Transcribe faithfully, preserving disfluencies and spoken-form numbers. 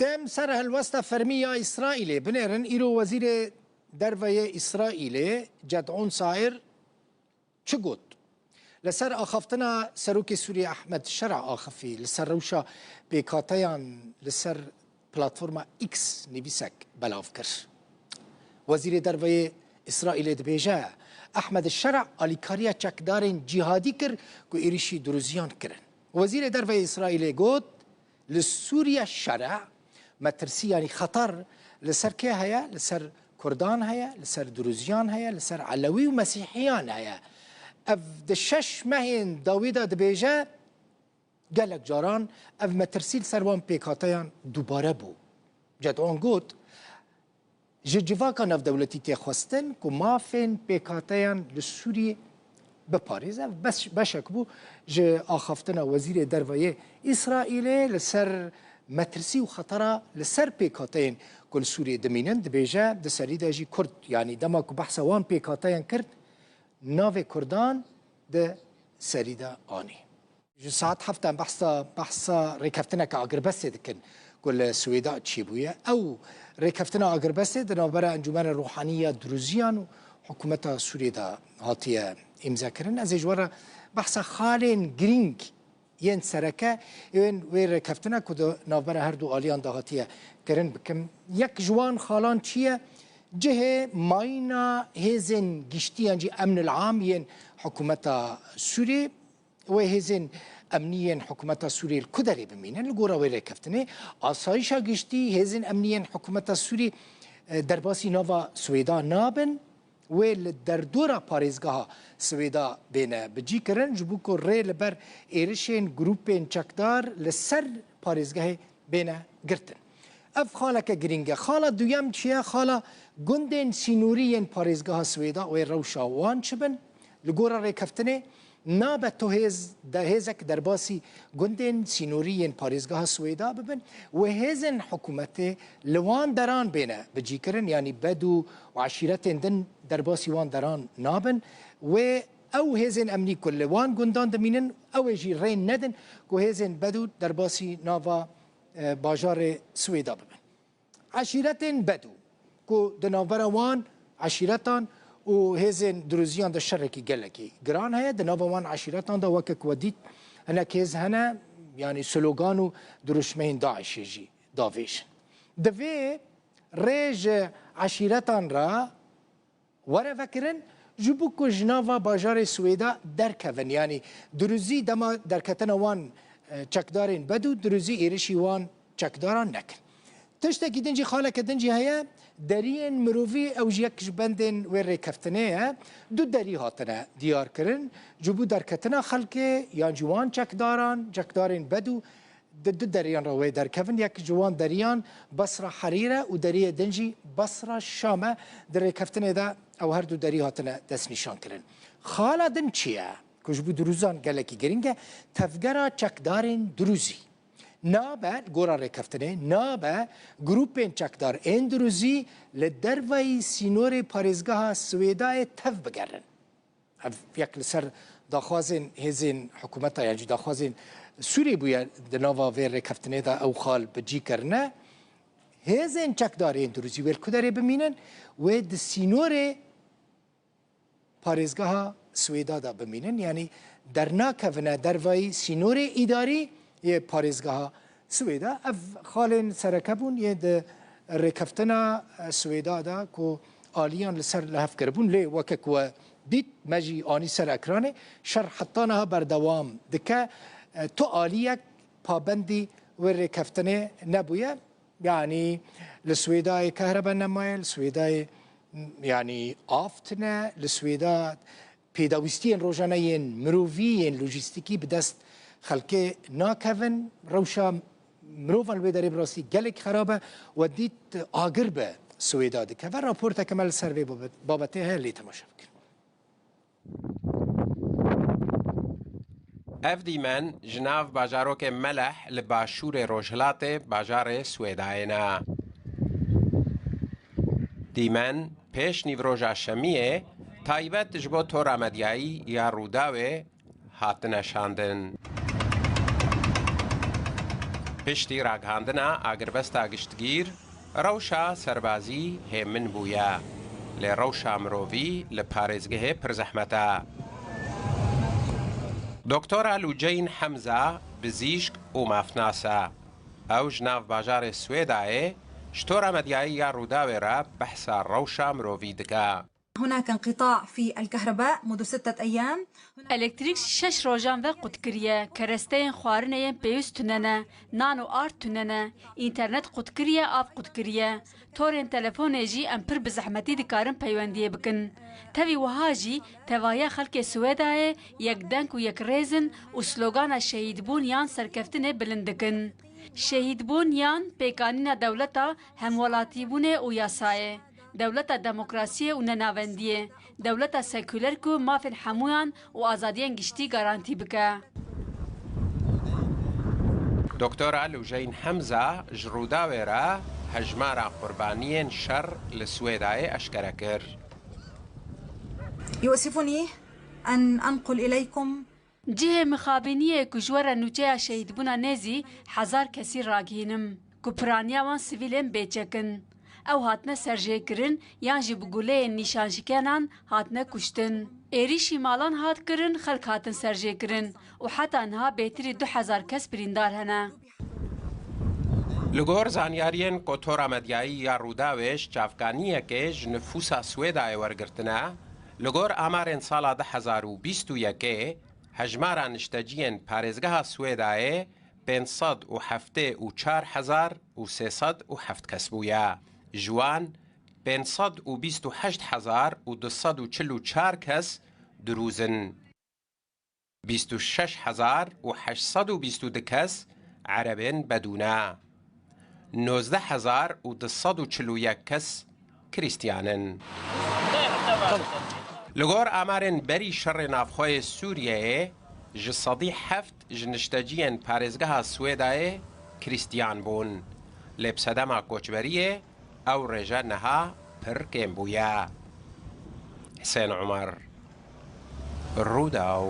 Dem ser helwesta fermî ya Îsraîlê binêrin, îro Wezîrê Derve yê Îsraîlê Cedon Sair çi got? Li ser axaftina Serokê Sûriyê Ehmed Şera axifî, li ser rewşa pêkhateyan li ser platforma X nivîsek belav kir. Wezîrê Derve yê Îsraîlê dibêje, Ehmed Şera alîkariya çekdarên cîhadî kir ku êrişî Duruziyan kirin. Wezîrê Derve yê Îsraîlê got, Li Sûriye şer e, metirsî, yanî xeter li ser kê heye? Li ser Kurdan heye, li ser Duruziyan heye, li ser Elewî û Mesîhiyan heye. Ev di şeş mehên dawî de dibêje, gelek caran ev metirsî li ser wan pêkhateyan dubare bû. Cedon got, Ji civaka navdewletî tê xwestin ku mafên pêkhateyan li Sûriyê biparêze. Ev beş-, beşek bû ji axaftina Wezîrê Derve yê Îsraîlê li ser metirsî û xetera li ser pêkhateyên ku li Sûriyê dimînin. Dibêje, di serî de jî Kurd, yanî dema ku behsa wan pêkhateyan kir, navê Kurdan di serî de anî. Ji saet heft em behsa, behsa rêkeftineke agirbestê dikin ku li Swêda çêbûye. Ew rêkeftina agirbestê di navbera Encûmena Ruhanî ya Duruziyan û hikûmeta Sûriyê de hatiye îmzekirin. Ez ê ji we re behsa xalên girîng yên sereke yên wê rêkeftina ku di navbera her du aliyan de hatiye kirin bikim. Yek ji wan xalan çi ye? Cihê mayîna hêzên giştî yan jî emnil am yên hikûmeta Sûriyê. Wê hêzên emnî yên hikûmeta Sûriyê li ku derê bimînin? Li gora wê rêkeftinê, asayişa giştî, hêzên emnî yên hikûmeta Sûrî, e, derbasî nava Swêda nabin, wê li derdora parêzgeha Swêda bêne bicîkirin, ji bo ku rê li ber êrişên grûpên çekdar li ser parêzgehê bêne girtin. Ev xaleke girîng e. Xala duyem çi ye? Xala gundên sînorî yên parêzgeha Swêda wê rewşa wan çi bin? Li gora rêkeftinê nabe tu hêz de, hêzek derbasî gundên sînorî yên parêzgeha Swêda bibin, wê hêzên hikûmetê li wan deran bêne bicîkirin, yanî bedû û eşîretên din derbasî wan deran nabin. Wê ew hêzên emnî ku li wan gundan dimînin, ew ê jî rê nedin ku hêzên bedû derbasî nava e, bajarê Swêda bibin. Eşîretên Bedû, ku di navbera wan eşîretan û hêzên Duruziyan de şerekî gelekî giran heye, di nava wan eşîretan de weke ku we dît hinek hêz hene, yanî slogan û dirûşmeyên DAIŞê jî davêjin. Divê rê ji eşîretan re were vekirin, ji bo ku ji nava bajarê Swêda derkevin. Yanî Duruzî dema derketina wan, e, çekdarên Bedû, Duruzî êrişî wan çekdaran nekin. Tiştekî din jî, xaleke din jî heye, deriyên mirovî, ew jî yek ji bendên wê rêkeftinê ye. Du derî hatine diyar kirin, ji bo derketina xelkê yan jî wan çekdaran, çekdarên Bedû, di du deriyan re wê derkevin. Yek ji wan deriyan Basra Herîr e û deriyê din jî Basra Şam e. Di rêkeftinê de ew her du derî hatine destnîşankirin. Xala din çi ye? Ku ji bo Duruzan gelekî girîng e, tevgera çekdarên Duruzî. Nabe, gora rêkeftinê, nabe grûpên çekdar ên Duruzî li derveyî sînorê parêzgeha Swêdayê tev bigerin. Ev yek li ser daxwazên hêzên hikûmeta yan jî daxwazên Sûrî bûye di nava vê rêkeftinê de ew xal bi cî kirine. Hêzên çekdar yên Duruzî wê li ku derê bimînin? Wê di sînorê parêzgeha Swêda de bimînin. Yanî dernakevine dervayî sînorê îdarî yê parêzgeha Swêda. Ev xalên sereke bûn yê di rêkeftina, e, Swêda de ku aliyan li ser li hev kiribûn. Lê weke ku we dît, me jî anî ser ekranê, şer heta niha berdewam dike. E, tu aliyek pabendî wê rêkeftinê nebûye. Yanî li Swêdayê kehrebe nemaye, li Swêdayê, yanî av tune, li Swêda pêdawîstiyên rojane yên mirovî, yên lojîstîkî bi dest xelkê nakevin. Rewşa mirovan li wê derê bi rastî gelek xerab e. We dît agir bi Swêda dikeve. Raporteke me li ser vê babet-, babetê heye, lê temaşe bikin. Ev dîmen ji nav bajarokê Meleh li başûrê rojhilatê bajarê Swêdayê ne. Dîmen pêş nîvroja şemiyê taybet ji bo tora medyayî ya Rûdawê hatine şandin. Piştî ragihandina agirbesta giştgîr, rewşa serbazî hêmin bûye. Lê rewşa mirovî li parêzgehê pir zehmet e. Doktora Luceyn Hemza bizîşk û mafnas e. Ew ji nav bajarê Swêdayê ji tora medyayî ya Rûdawê re behsa rewşa mirovî dike. هناك انقطاع في الكهرباء منذ ستة أيام. Elektrîk ji şeş rojan ve qut kiriye, keresteyên xwarinê yên pêwîst tune ne, nan û ard tune ne, înternet qut kiriye, av qut kiriye. Torên telefonê jî em pir bi zehmetî dikarin peywendiyê bikin. Tevî wiha jî tevahiya xelkê Swêdayê yekdeng û yekrêz in û slogana şehîdbûn yan serkeftinê bilind dikin. Şehîdbûn yan pêkanîna dewleta hemwelatîbûnê û yasayê. Dewleta demokrasiyê û nenavendiyê. Dewleta sekuler ku mafên hemûyan û azadiyên giştî garantî bike. Doktora Luceyn Hemza ji Rûdawê re hejmara qurbaniyên şer li Swêdayê eşkere kir. يؤسفني أن أنقل إليكم Cihê mixabîniyê ku ji we re nûçeya şehîdbûna nêzî hezar kesî ragihînim, ku piraniya wan sivîlên bêçek in. Ew hatine serjêkirin yan jî bi guleyên nîşanşikenan hatine kuştin. Êrîşî malan hat kirin, xelk hatin serjêkirin û heta niha bêtirî du hezar kes birîndar hene. Li gor zanyariyên Kotora Medyayî ya Rûdawê ji çavkaniyekê ji nifûsa Swêdayê wergirtine, li gor amarên sala du hezar û bîst û yekê, hejmara nişteciyên parêzgeha Swêdayê pênc sed û heftê û çar hezar û sê sed û heft kes bûye. Ji wan pênc sed û bîst û heşt hezar û du sed û çil û çar kes dirûz in. Bîst û şeş hezar û heşt sed û bîst û du kes erebên bedû ne. Nozdeh hezar û du sed û çil û yek kes Krîstiyan in. Li gor amarên berî şerê navxwe yê Sûriyeyê ji sedî heft ji nişteciyên parêzgeha Swêdayê Krîstiyan bûn. Lê bi sedema koçberiyê ew rêje niha pir kêm bûye. Hisên Umer, Rûdaw.